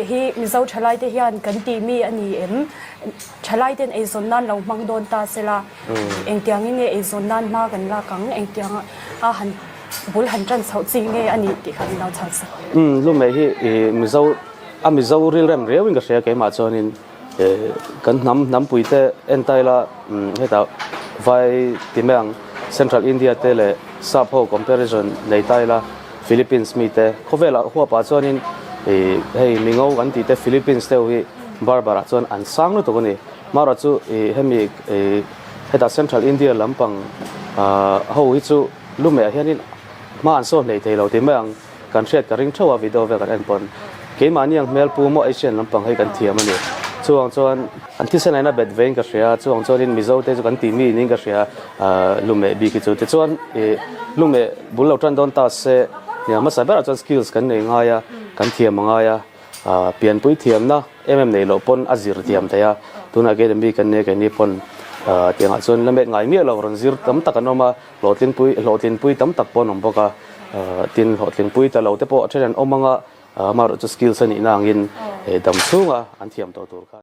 hi Mizo thalaite hian kan tih mi a ni em? Thalaiten eizawn nan lo hmang dawn ta sela, engtiangin nge eizawn nan hma kan lak ang, engtiang a han bul han tan chhoh chi nge a nih tih kha min lo chhan sak. Umm lumeh hi i Mizo a Mizo rilrem riauin ka hria keimah chuanin kan hnam hnampuite entaila hetah vai ti mai ang Central India te leh sap ho comparison nei ta ila Philippines mite khawvelah huapah chuanin ih hei mingo kan tih te Philippines deuh hi barber ah chuan an sang lutuk a ni. Marawh chu ih hemi ih hetah Central India lampang ah ho hi chu lumeh ah hianin hma an sawn hlei thei lo tih mai ang kan hriat ka ring theuh a video vel kan en pawn keimahni ang hmel pu maw Asian lampang hei kan thiam a ni. Chuvang chuan an thisen aina bet vein ka hria chuvang chuanin Mizo te chu kan tih mi niin ka hria ah lumeh bik hi chu tichuan ih lumeh bul lo tan dawn ta se nia hmasa berah chuan skills kan nei ngai a kan thiam a ngai a ah pianpui thiamna em em nei loh pawn a zir thiam thei a tunah academy kan nia keini pawn ah tiangah chuan la met ngai miah lo rawn zir tam tak an awm a hlawhtlingpui hlawhtlinpui tam tak pawh an awm bawk a ah tin hlawhtlingpui ta lo te pawh a then an awm ang a ah amaherawhchu skills a nihna angin dam chhunga an thiam tawh tur kha.